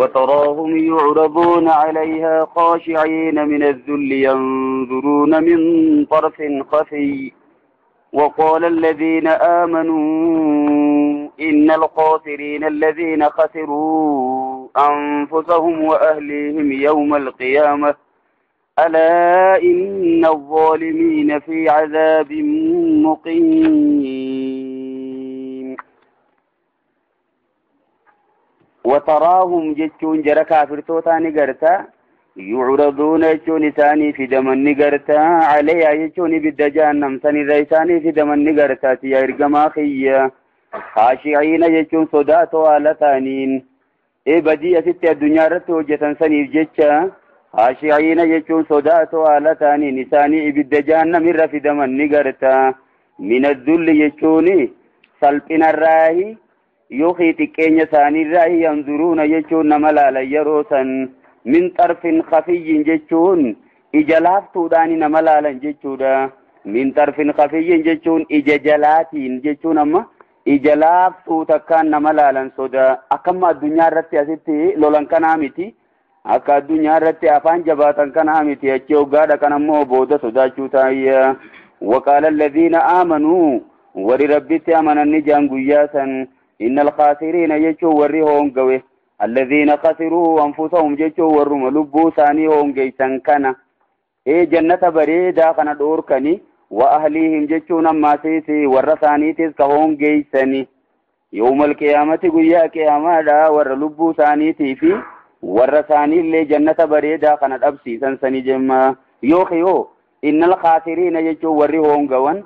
وتراهم يعرضون عليها خاشعين من الذل ينظرون من طرف خفي وقال الذين آمنوا إن الخاسرين الذين خسروا أنفسهم وأهليهم يوم القيامة ألا إن الظالمين في عذاب مقيم. وتراهم جتون جرى كافرتوتا نغرتا يعرضون جتون ثاني في دم نغرتا عليها جتون بالدجانم سني ريساني في دم نغرتا تيا إرقما خيا خاشعين جتون صداتو على ثانين إيه بدي ست الدنيا رتو جتن سني جتشا خاشعين جتون صداتو على ثانين ثاني بالدجانم رفي دم نغرتا من الذل جتوني سلبنا الراهي يوخي تكين ثاني الراهي ينظرون جتون نملالا يروسا من طرف خفي جتون إجلافتو داني نملالا جتودا من طرف خفي جتون إجلاتين جتون أما إجلافتو تكان نملالا صدا أكما الدنيا رتي أستي لولن كنامتي أكا الدنيا رتي أفان جباتا كنامتي أتيو غادا كنمو بودا صدا شوتايا. وقال الذين آمنوا وربتي أمن النجان قياسا إن الخاسرين يجو وريهم قوي الذين خسروا أنفسهم جيتشو ورم لبو ثاني هم جيسان كان إيه جنة بريدة كان دوركني وأهليهم جيتشو نما سيسي ورثاني تزكهم جيساني يوم القيامة قيا قيامة لا ور لبو ثاني تيفي ورثاني اللي جنة بريدة كان أبسي سنسني جمع يوخيو إن الخاسرين جيتشو وريهم قوان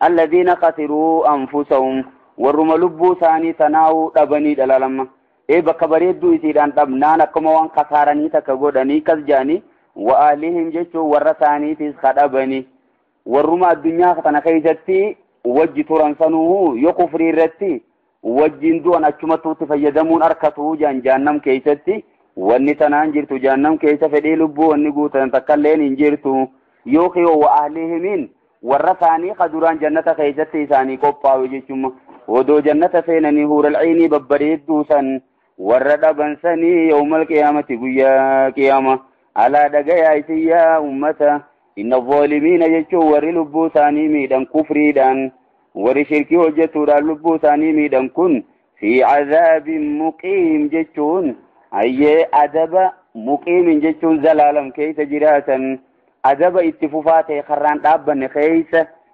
الذين خسروا أنفسهم ورم لبو ثاني تناو أبني دلالما إيه بكبريدو يسيران طبنان كما وان خسارني تكغودني كزجاني وأهلهم جيتشو ورثاني تسخدبني ورما الدنيا ختنا خيزتي وجه ترانسنو يكفري رتي وجين دون أچمتو تفيدمون أركتو جان جانم كيستي وني تنان جرتو جانم كيس فدي لبو وني غوتن تكلين انجرتو يوخيو وأهلهم ورثاني خدوران جنة خيزتي ثاني قباو جيتشم ودو جنة سينني هور العين ببريدو سن وردبن سني يوم القيامة قيا قيامة على دقيا يا أمتا إن الظالمين يجو ورلبو ثاني ميدان كفريدان ورشركي وجتو رلبو ثاني ميدان كن في عذاب مقيم جتون أي أدب مقيم جتون زلالم كيس جراتا أدب اتفافات خران أبن خيس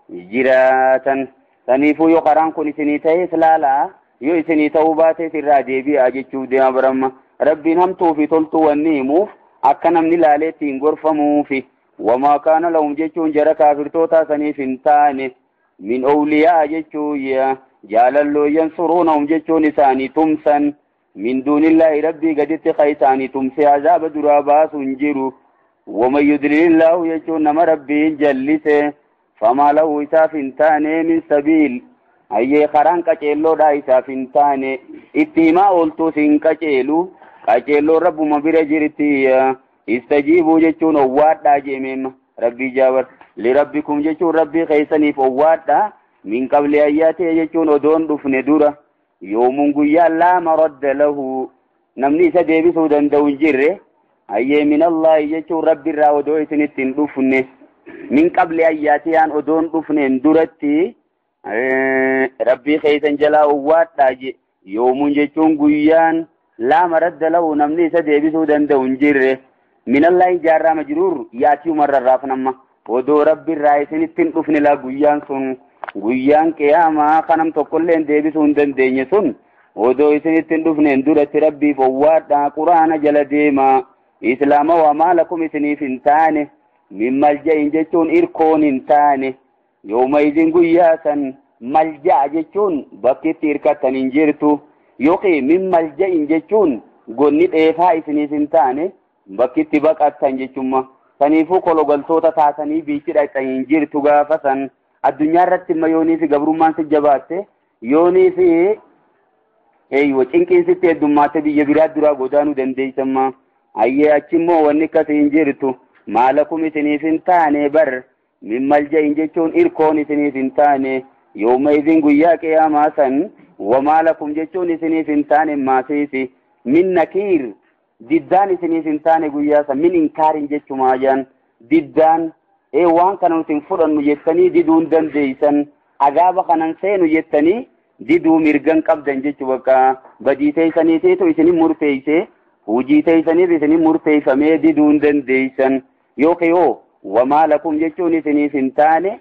جراتا سنيفو يقران كن سنيتي لالا يو إسني توباتي سر ديبي أجتشو دي أبرم ربي نمتو في تلتو والنيموف أكنم نلالتين غرفمو في وما كان لهم جتشون جرى كافرتوتا سنيف تاني من أولياء جتشو يا جاللو ينصرونهم جتشون ساني تمسا من دون الله ربي قد اتخيساني تمسي عذاب دراباس جرو ومن يدلل الله جتشون نما ربي جلسه فما له إساف تاني من سبيل أي خران كچيلو دا إساف تاني اتما أولتو سين كچيلو كچيلو رب مبير جرتي استجيبوا جتشون ووادا جيميم ربي جاور لربكم جتشون ربي خيسني فوادا من قبل آياته جتشون ودون دفن دورة يوم قيا لا مرد له نمني سديبي سودان دون جره أي من الله جتشون ربي راودو إسنتين دفن من قبل آياته أن ودون دفن دورتي ربي خيسن جلا ووادا يوم جتشون قيان لا مرد له نمني سديبي سودان دون جره من الله جارة مجرور ياتي مرة رافنما ودو ربي الرئيسين التن لا قيان سن قيان قياما خنم تقولين ديبي سندن دين سن ودو إسن التن اندورة ربي فوادا قرآن جل ديما إسلام وما لكم إسني فنتاني من ملجأ جتون إركون انتاني يومئذ قياسا ملجأ جتون بكي تيركة انجرتو يوقي من ملجأ جتون قلني إيفا إسني فنتاني bakkitti baqattan jechumma saniifuu kologaltoota taatanii biichi dhaqxan hin jirtu gaafa san addunyaa irratti imma yoonii fi gabrummaan si jabaatte yoonii fi eeyyo cinqiin sitti heddummaate biyya biraa duraa godaanuu dandeessamma ayyee achi immoo wanni akkasii hin jirtu maalakum isiniif hin taane bar min malja'in jechuun irkoon isiniif hin taane yooma idin guyyaa qiyaamaa san wamaalakum jechuun isiniif hin taane maasiisi Min nakiir diddaan isiniif hin taane guyyaa san min inkaarin jechumaa jaan diddaan waan kana nuti hin fudhannu jettanii diduu hin dandeeysan azaaba kanan seenu jettanii diduu mirgan qabdan jechuu bakka badii teeysaniitiitu isinin murteeyse hujii teeysaniif isinin murteeyfamee diduu hin dandeeysan yookiin yoo wamaa lakum jechuun isiniif hin taane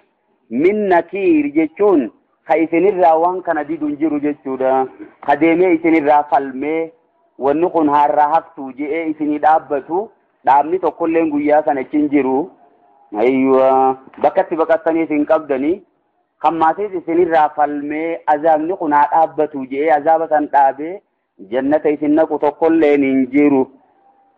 min nakiir jechuun ka isinirraa waan kana didu hin jiru jechuudha. Ka deemee isinirraa falmee wanni kun harraa haftuu je'ee isinii dhaabbatu dhaabni tokkolleen guyyaa sana achi hin jiru. Ayyuwa bakkatti baqattanii isin qabdanii kan maatiis isinirraa falmee azaabni kun haa dhaabbatu je'ee azaaba san dhaabee jannata isin naqu tokkolleen hin jiru.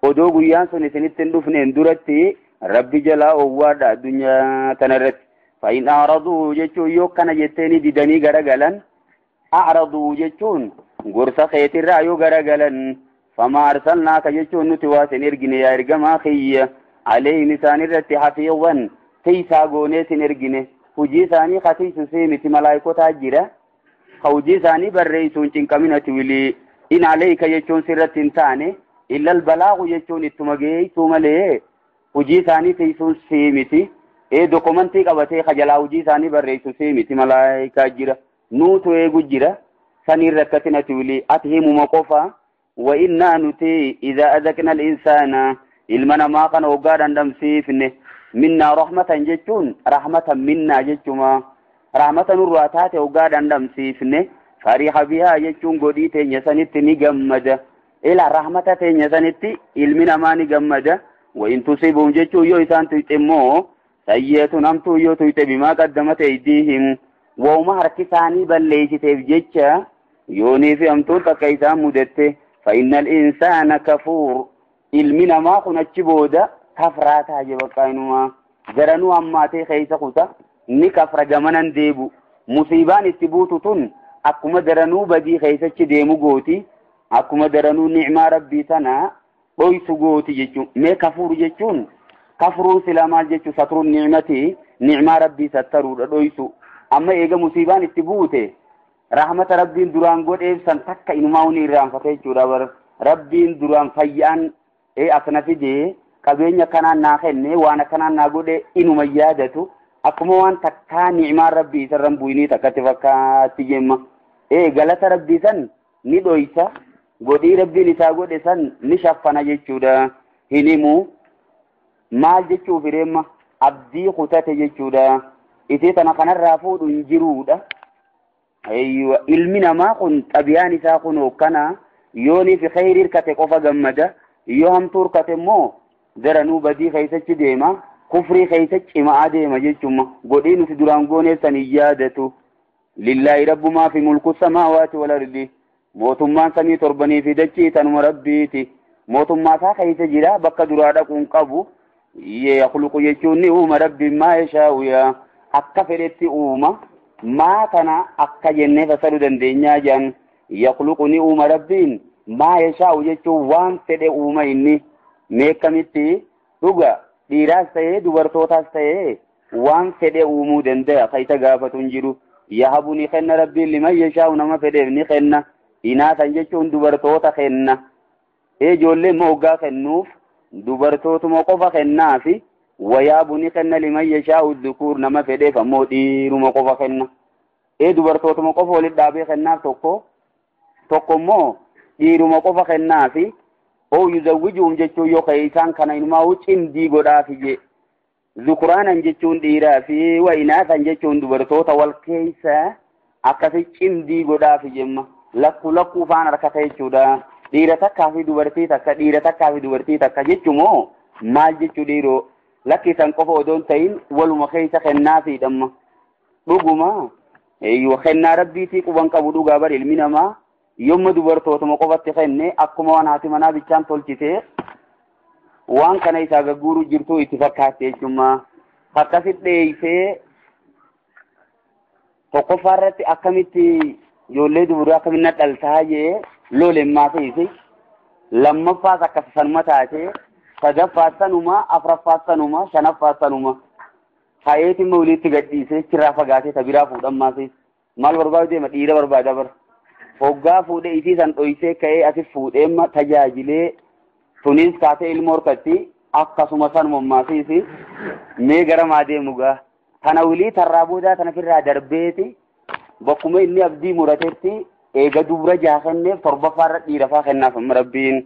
Odoo guyyaan sun isinitti hin dhufneen duratti rabbi jalaa owwaadha addunyaa tanarratti. فإن أعرضوا جتشون يوكنا جتيني ددني غرغلا أعرضوا جتشون غرس خيت الرأيو غرغلا فما أرسلناك جتشون نتواسن إرقني يا إرقما خي عليه نسان الرت حفيظا تيسا قونيس إرقني hujii isaanii katiisu seemiti malaayikotaa jira ka hujii isaanii barreessuun cinqaminati wilii in aleyka jechuun sirratti hin taane illa albalaagu jechuun ittuma geessuu malee hujii isaanii tiisuun seemiti dokumentii qabatee kajalaa hojii isaanii barreessu miti malaayikaa jira nuutu eegu jira saniin rakkatin ati wili ati himuma qofa wa innaa nuti idaa adaqna al-insaana ilma namaa kana hoggaa dhandhamsiifne minnaa rahmatan jechuun rahmatan minnaa jechuma rahmata nurraa taate hoggaa dhandhamsiifne fariha bihaa jechuun godhii teenya sanitti ni gammada ila rahmata teenya sanitti ilmi namaa ni gammada wa in tusibuhum jechuun yoo isaan tuyxe immoo sayyeetu namtuu yoo tuyxe bimaa qaddamat aydiihim wooma harki isaanii balleessiteef jecha yoonii fi hamtuun takka isaan mudatte fa innal insaana kafuur ilmi namaa kun achi booda kafraa taaje bakka inumaa garanuu hammaatee keessa kuta ni kafra gamanan deebu musiibaan itti buutu tun akkuma daranuu badii keessachi deemu gooti akkuma daranuu nicmaa rabbii tana dhoysu gooti jechuun mee kafuur jechuun kafruun silaa maal jechuun satruun nicmati nicmaa rabbii sattaruudha dhoysu amma eega musiibaan itti buute rahmata rabbiin duraan godheef san takka inumaa ni irraanfate jechuudha bar rabbiin duraan fayyaan akkana fide qabeenya kanaan naa kenne waan akkanaan naa godhe inuma yaadatu akkuma waan takkaa nicmaan rabbii isarran bu'inii takkatti fakkaatti jemma galata rabbii san ni dhoysa godhii rabbiin isaa godhe san ni shaffana jechuudha hin himu maal jechuuf hireemma abdii kutate jechuudha isii tana kanarraa fuudhu hin jiruudha. Ayyuwa ilmi namaa kun xabiyaan isaa kun hokkana yoonii fi khayrii hirkate qofa gammada yoo hamtuu hirkate immoo daranuu badii keessachi deema kufrii keessa cimaa deema jechuudha godhii nuti duraan gooneef san hin yaadatu. Lillaahi rabbumaa fi mulku samaawaati wal ardi mootummaan samii torbanii fi dachii tanuma rabbiiti mootummaa isaa keessa jira bakka duraa dhaquun qabu. Yakhluqu jechuun ni uuma rabbiin maa yashaa'u yaa akka fedhetti uuma maa kana akka jennee fasaluu dandeenyaa jedhan yakhluqu ni uuma rabbiin maa yashaa'u jechuun waan fedhe uuma inni meekkamitti dhuga dhiiraas ta'ee dubartootaas ta'ee waan fedhe uumuu danda'a ka isa gaafatu hin jiru yahabu ni kenna rabbiin liman yashaa'u nama fedheef ni kenna inaasan jechuun dubartoota kenna ijoollee immoo hoggaa kennuuf dubartootuma qofa kennaafi wayaabu ni kenna liman yashaa'u dhukuur nama fedheef ammoo dhiiruma qofa kenna. Dubartootuma qofa walitti dhaabee kennaaf tokko tokko immoo dhiiruma qofa kennaafi oo yuzawwijuhum jechuun yoo ka'e isaan kana inumaa cimdii godhaafi je zukuraanan jechuun dhiiraa fi wainaasan jechuun dubartoota wal keessa akkasi cimdii godhaafi jemma lakkuu lakkuu faan harkata jechuudha. Dhiira takkaa fi dubartii takka dhiira takkaa fi dubartii takka jechuun maal jechuu dhiiroo lakkisan qofa odoo hin ta'in waluma keessa kennaafiidhamma dhuguma kennaa rabbiitii quban qabu dhugaa bar ilmi namaa yomma dubartootuma qofatti kenne akkuma waan haati manaa bichaan tolchite waan kana isaa gagguuru jirtu itti fakkaatte jechuudha akkasitti dheeysee tokkoffaa irratti akkamitti ijoollee dubaraa akkamitti dhaltaa jee lolemmaa fe'ise lammaffaas akkas sanuma taate sadaffaas sanuma afuraffaas sanuma shanaffaas sanuma ka'eeti immoo walitti gadhiisee achirraa fagaatee ta biraa fuudhammaa fe'ise maal barbaadu deema dhiira barbaada bara Hoggaa fuudhee isii san dhoysee ka'ee asi fuudhee tajaajilee tunis kaatee ilmoo horkatti akkasuma sanuma maasiisi mee gara maa deemu gaa tana wilii tarraa boodaa tana firraa darbeeti bakkuma inni abdii muratetti eega dubra jaha kenneef torbaffaarra dhiirafaa kennaaf amma rabbiin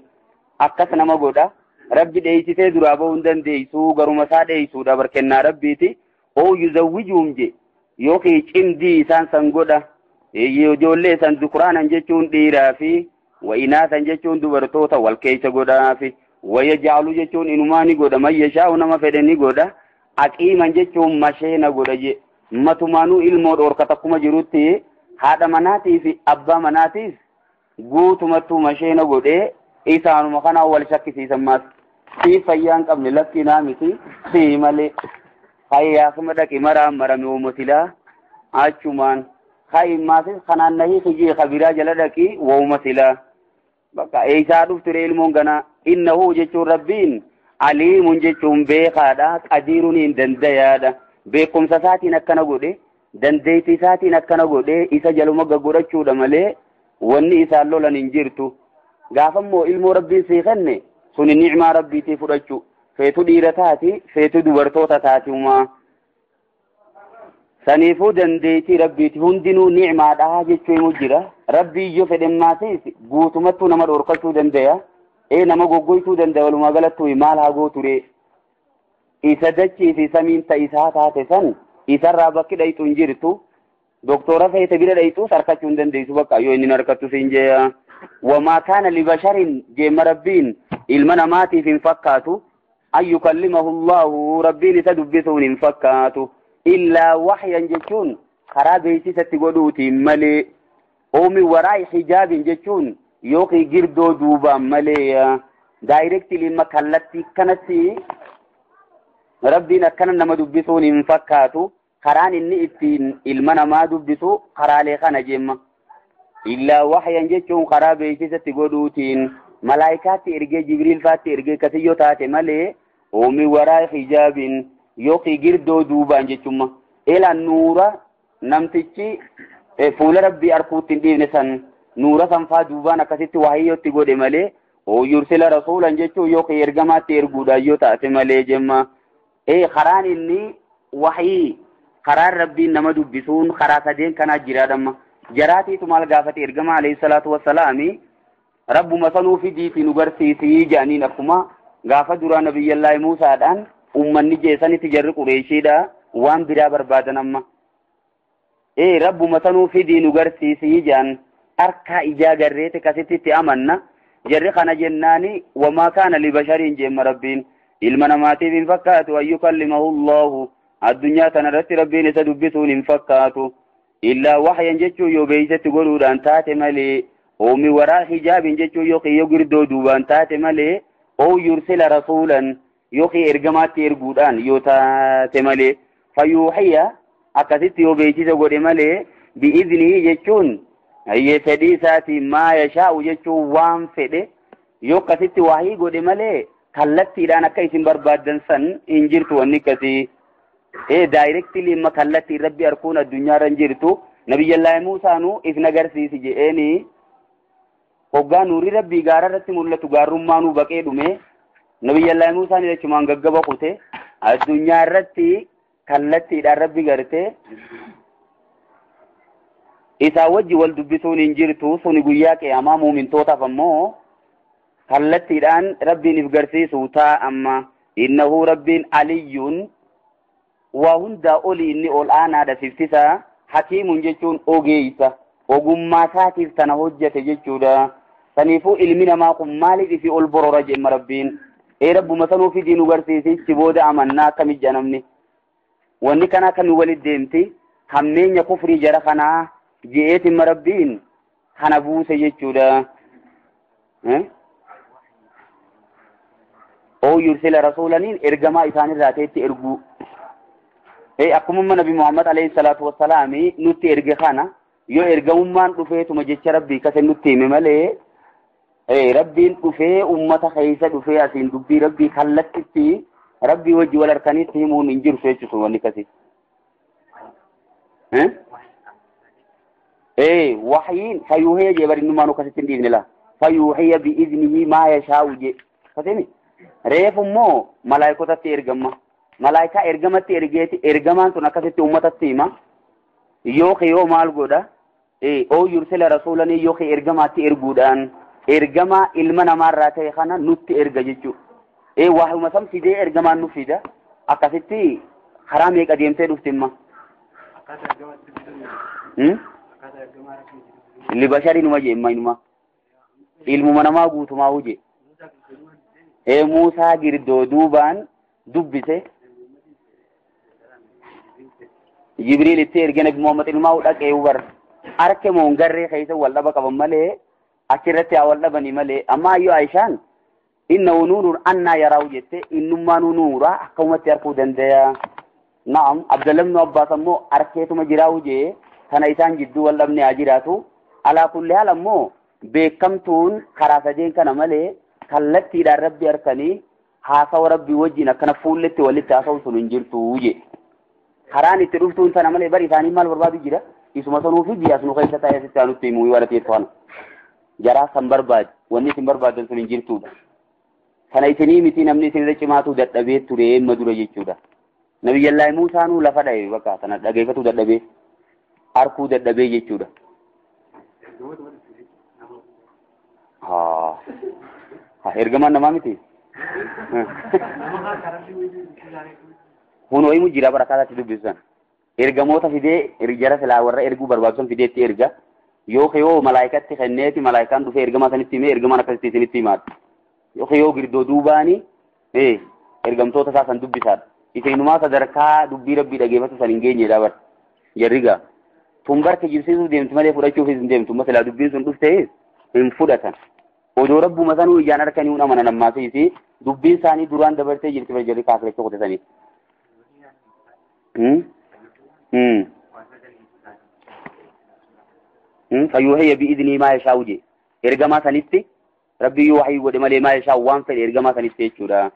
akkas nama godha rabbi dheeysitee duraa bahuu hin dandeeysuu garuma isaa dheeysuudha barkennaa rabbiiti oo yuzawwijuhum je yookiin cimdii isaan san godha ijoollee san dukuraanan jechuun dhiiraa fi wa'inaasan jechuun dubartoota wal keessa godhaafi wayajaalu jechuun inumaa ni godha man yashaa'u nama fedhe ni godha aqiiman jechuun masheena godha je matumaanuu ilmoo dhoorkata akkuma jirutti haadha manaatii fi abbaa manaatiif guutumattuu masheena godhee isaanuma kanaa wal shakkisiisan maas sii fayyaa hin qabne lakki naa miti sii malee hayyaasuma dhaqi maraan marame uumatilaa achumaan hay maasis kanaan nahii kijii kabiraa jala dhaqi waumatilaa bakka eeysaa dhufture ilmoon ganaa innahu jechuun rabbiin aliimun jechuun beekaadha qadiiruun hin dandayaadha beekumsa isaatiin akkana godhe dandeettii isaatiin akkana godhe isa jaluma gaggodhachuudha malee wanni isaan lolan hin jirtu gaafammoo ilmoo rabbiin sii kenne suni nicmaa rabbiitii fudhachuu feetu dhiira taati feetu dubartoota taati umaa saniifuu dandeettii rabbiiti hundinuu nicmaadha jechuu himu jira rabbii iyyoo fedhemmaasiis guutumattuu nama dhorkachuu dandaya nama goggoysuu dandaya walumaa galattuu maal haa gooture isa dachii fi samiin ta isaa taate san isarraa bakki dhayxu hin jirtu doktora feete bira dhayxuus harkachuu hin dandeessu bakka yoo inni harkattu siin jeeya wamaa kaana libasharin jeemma rabbiin ilma namaatiif hin fakkaatu an yukallimahu allahu rabbiin isa dubbisuun hin fakkaatu illaa waxyan jechuun karaa beeksisatti godhuutiin malee oomi waraa'i hijaabin jechuun yookiin girdoo duubaan malee daayireektilii kallattii kanatti rabbiin akkana nama dubbisuun hin fakkaatu karaan inni ittiin ilma namaa dubbisu karaalee kana jemma illaa waxyan jechuun karaa beeksisatti godhuutiin malaayikaatti ergee jibriil faatti ergee kasiyyoo taate malee oomi waraa'i hijaabin yookiin girdoo duubaan jechuun ela nuura namtichi fuula rabbii arkuutti hin dhiifne san nuura sanfaa duubaan akkasitti wahiyyootti godhe malee oo yursila rasuulan jechuun yookiin ergamaatti erguudhaan yoo taate malee jemma karaan inni wahii karaan rabbiin nama dubbisuun karaa sadeen kanaa jiraadhamma jaraatiitu maal gaafate ergama alayhi salaatu wassalaami rabbuma sanuu fidiifi nu garsiisii jedhaniin akkuma gaafa duraa nabiyyallaahi Muusaadhaan ummanni jeesanitti jarri Qureeshiidha waan biraa barbaadan amma rabbuma sanuu fidii nu garsiisii jedhan harkaa ijaa garreete kasitti itti amanna jarri kana jennaani wamaa kaana libashariin jeemma rabbiin ilma namaatiif hin fakkaatu an yukallimahu allahu addunyaa tana irratti rabbiin isa dubbisuun hin fakkaatu illaa waxyan jechuun yoo beeksisatti godhuudhaan taate malee oomi waraa hijaabin jechuun yookiin yoo girdoo duubaan taate malee oo yursila rasuulan yookiin ergamaatti erguudhaan yoo taate malee fayyuuxiya akkasitti yoo beeksisa godhe malee bi'iznii jechuun fedhii isaatiin maa yashaa'u jechuun waan fedhe yoo akkasitti wahii godhe malee kallattiidhaan akka isin barbaaddan san hin jirtu wanni akkasii daayireektilii imma kallattiin rabbi arkuun addunyaarra hin jirtu nabiyyallaahi Muusaanuu if nagarsiisi jedheeni hoggaa nuurri rabbii gaara irratti mul'atu gaarrummaanuu baqee dhume nabiyyallaahi Muusaan jechumaan gaggaba kute addunyaa irratti kallattiidhaan rabbi garte isaa wajji wal dubbisuun hin jirtu suni guyyaa qiyaamaa muumintootaaf ammoo kallattiidhaan rabbiin if garsiisu taa amma innahu rabbiin aliyyuun waa hundaa oli inni ol aanaadha siftisaa hakiimun jechuun ogeeysa ogummaa isaatiif tana hojjete jechuudha saniifuu ilmi namaa kun maaliif ifi ol borora jemma rabbiin rabbuma sanuu fidii nu garsiisichi booda amannaa akkamit jedhamni wanni kana akkami walit deemti hammeenya kufrii jara kanaa je'eetimma rabbiin kana buuse jechuudha oo yursila rasuulaniin ergamaa isaanirraa ta'etti erguu akkumumma nabi Muhammad alayhi salaatu wassalaami nutti erge kana yoo ergamummaan dhufeetuma jecha rabbii kase nutti hime malee rabbiin dhufee ummata keessa dhufee asiin dubbii rabbii kallattitti rabbii wajji wal harkanitti himuun hin jirtu jechuudha wanni kasi. Waxyiin fayuuhiya jee bari innumaan akkasitti hin dhiifne laa. Fayuuhiya bi'iznihi maa yashaa'u jee. Fatemi reefu immoo malaayikotatti ergama. Malaayikaa ergamatti ergeeti ergamaan sun akkasitti uummatatti hima. Yookiin yoo maal godha? Oo yursila rasuulanii yookiin ergamaatti erguudhaan ergamaa ilma namaarraa ta'e kana nutti erga jechuudha. Waa'uma san fidee ergamaan nu fida. Akkasitti karaa meeqa deemtee dhufti imma? Libasharii numa jee imma inuma. Ilmuma namaa guutumaa huje. Muusaa girdoo duubaan dubbise. Jibriil itti erge Nabi Muhammad ilmaa dhaqee bar. Arke moon garree keessa wal dhaba qaban malee achirratti haa wal dhabanii malee amma ayyoo Aishaan inna nuurun annaa yaraawu jette innummaa nuura akkamumatti arguu danda'a. Na'am Abdallah ibn Abbaas ammoo arkeetuma jiraawu jee kana isaan jidduu wal dhabne haa jiraatu. Alaa kulli haal ammoo beekamtuun karaa sadeen kana malee kallattiidhaan rabbi harkanii haasawa rabbii wajjin akkana fuulletti walitti haasa'u sun hin jirtu jee. Karaan itti dhuftuun sana malee bari isaanii maal barbaadu jira? Isuma sanuu fi biyya sunu keessa taa'ee asitti aanutti himuu waan ta'eef kana. Jaraa san barbaadu wanni isin barbaadan sun hin jirtudha. Kana isinii miti namni isinirra cimaatu dadhabee ture amma dura jechuudha. Nabiyyallaahi Muusaanuu lafa dha'e bakka sana dhageeffatu dadhabee arkuu dadhabee jechuudha. Haa ergamaan namaa miti. Hunoo himu jira bara akkaataatti dubbisan. Ergamoota fidee jara silaa warra erguu barbaachisan fideetti erga. Yookiin yoo malaayikatti kenneeti malaayikaan dhufee ergamaa sanitti himee ergamaan akkasitti isinitti himaadha. Yookiin yoo girdoo duubaani ergamtoota isaa san dubbisaadha. Isinumaa sadarkaa dubbii rabbii dhageeffatu san hin geenyedha bara. Jarri gaa. Tun barke jibsiisuuf deemtu malee fudhachuufis hin deemtu. Amma silaa dubbiin sun dhuftee hin fudhatan. Odoo rabbuma sanuu ijaan harkanii hun amanan ammaasiisi dubbiin isaanii duraan dabartee jirti bara jarri kaafirachuu qotatanii. Fayyuuhiyya bi'iznii maa yashaa'u jee. Ergamaa sanitti rabbi yoo wahii godhe malee maa yashaa'u waan fedhe ergamaa sanitti jechuudha.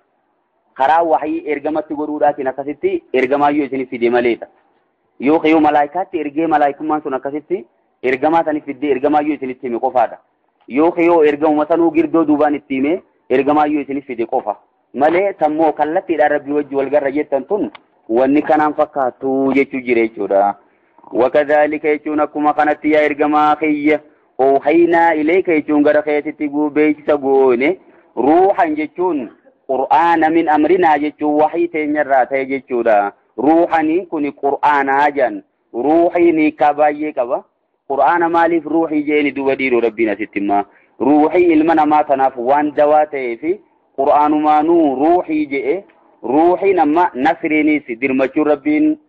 Karaa wahii ergamatti godhuudhaatiin akkasitti ergamaayyuu isinif fide maleedha. Yookiin yoo malaayikaatti ergee malaayikummaan sun akkasitti ergamaa sanif fiddee ergamaayyuu isinitti hime qofaadha. Yookiin yoo ergamuma sanuu girdoo duubaan itti hime ergamaayyuu isinif fide qofa. Malee sammoo kallattiidhaan rabbii wajji wal garra jettan tun wanni kanaan fakkaattu jechuu jira jechuudha. Wakadhaalika jechuun akkuma kanatti yaa ergamaa kiyya oohaynaa ilayka jechuun gara keetitti beeksisa goone ruuxan jechuun qur'aana min amrinaa jechuun wahii teenyarraa ta'e jechuudha. Ruuxaniin kun qur'aanaa jedhan ruuxiin hiikaa baay'ee qaba. Qur'aana maaliif ruuxii jeeni duba dhiiroo rabbiin asitti hima. Ruuxii ilma namaa tanaaf waan dawaa ta'ee fi qur'aanumaanuu ruuxii je'e ruuxiin amma nasriinis dirmachuun rabbiin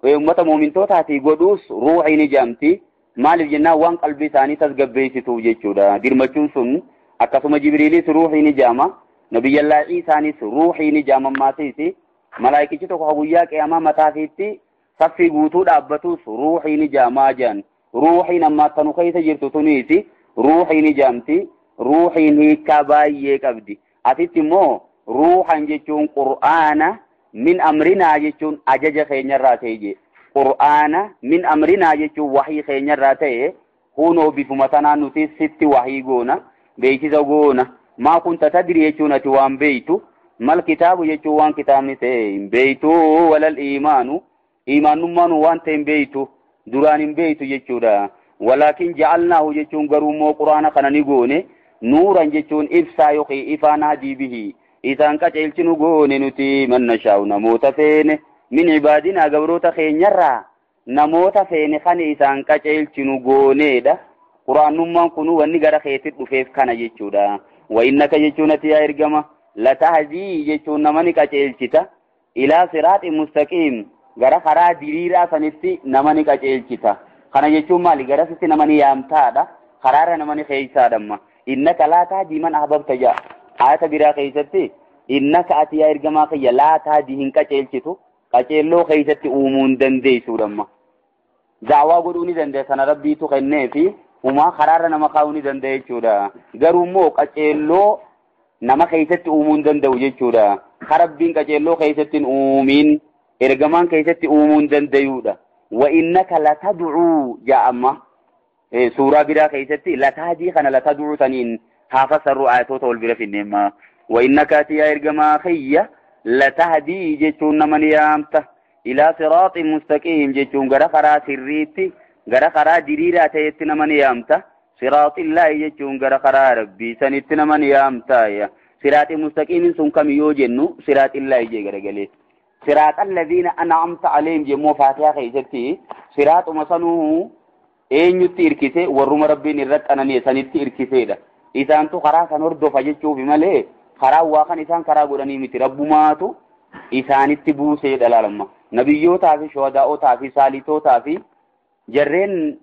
uummata muumintootaati godhuus ruuxiin ijaamti. Maaliif jennaan waan qalbii isaanii tasgabbeessituuf jechuudha. Dirmachuun sun akkasuma Jibriilis ruuxiin ijaama. Nabiyyallaa Iisaanis ruuxiin ijaama ammaasiisi. Malaayikichi tokko guyyaa qiyaamaa mataafiitti saffii guutuu dhaabbatus ruuxiin ijaamaa jedhan. Ruuxiin ammaa tanu keessa jirtu tuniisi ruuxiin ijaamti. Ruuxiin hiikaa baay'ee qabdi. Asitti immoo ruuxan jechuun qur'aana min amrinaa jechuun ajaja keenyarraa ta'e jee. Qur'aana min amrinaa jechuun wahii keenyarraa ta'e hunoo bifuma tanaan nuti sitti wahii goona beeksisa goona. Maa kunta tadri jechuun ati waan beeytu mal kitaabu jechuun waan kitaabni ta'e hin beeytu walal iimaanu iimaanummaan waan ta'e hin beeytu duraan hin beeytu jechuudha. Walaakin ja'alnaahu jechuun garuu immoo qur'aana kana ni goone nuuran jechuun ibsaa yookiin ifaan hadii bihi isaan qajeelchinu goone nuti man nashaa'u namoota feene min ibaadinaa gabroota keenyarraa namoota feene kan isaan qajeelchinu gooneedha. Qur'aanummaan kun wanni gara keetti dhufeef kana jechuudha. Wa innaka jechuun ati yaa ergama latahdii jechuun nama ni qajeelchita ilaa siraaxi mustaqiim gara karaa diriiraa sanitti nama ni qajeelchita. Kana jechuun maali? Garasitti nama ni yaamtaadha. Karaarra nama ni keeysaadha amma. Innaka laa tahdii man ahbabta jaa. Ayata biraa keessatti innaka ati yaa ergamaa kiyya laa tahdii hin qajeelchitu qajeelloo keessatti uumuu hin dandeessuudha amma. Daawaa godhuu ni dandeessa sana rabbiitu kenneefi humaa karaarra nama kaa'uu ni danda'a jechuudha. Garuu immoo qajeelloo nama keessatti uumuu hin danda'u jechuudha. Rabbiin qajeelloo keessatti hin uumiin ergamaan keessatti uumuu hin danda'uudha. Wa innaka latad'uu jaa amma. Suuraa biraa keessatti latahdii kana latad'uu saniin haa fassarru ayatoota wal bira finneemma. Wa innaka ati yaa ergamaa kiyya latahdii jechuun nama ni yaamta. Ilaa siraaxin mustaqiim jechuun gara karaa sirriitti gara karaa diriiraa ta'etti nama ni yaamta. Siraaxillaahi jechuun gara karaa rabbii sanitti nama ni yaamta. Siraaxi mustaqiimin sun kami yoo jennu siraaxillaahi jee garagalee. Siraaxa alladhiina an'amta alayhim jemmoo faatihaa keessatti siraaxuma sanuu eenyutti irkise warruma rabbiin irra qanani'e sanitti irkiseedha. Isaantu karaa san hordofa jechuufi malee karaa waa kan isaan karaa godhanii miti rabbumaatu isaanitti buuseedha laalamma. Nabiyyootaa fi shuhadaa'otaa fi saalitootaa fi jarreen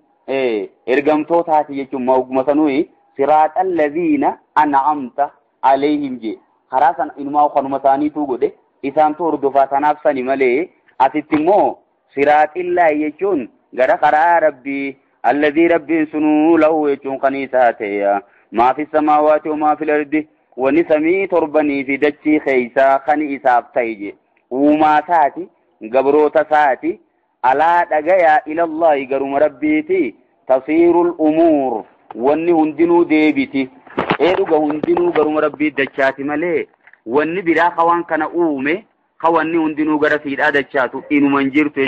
ergamtootaati jechuun mauguma sanuu siraaxa alladhiina an'amta alayhim jee karaa san inumaa kanuma isaaniitu godhe isaantu hordofaa sanaaf sani malee asitti immoo siraaxillaahi jechuun gara karaa rabbii alladhii rabbiin sunuu lahu jechuun kan isaa ta'e maa fi samaawaati wa maa fil ardi wanni samii torbanii fi dachii keeysaa kan isaaf ta'e je uumaa isaati gabroota isaati alaa dhagayaa ilallaahi garuma rabbiiti tasiirul umuur wanni hundinuu deebiti ee dhuga hundinuu garuma rabbii dachaati malee wanni biraa ka waan kana uume ka wanni hundinuu gara siidhaa dachaatu inuma hin jirtu.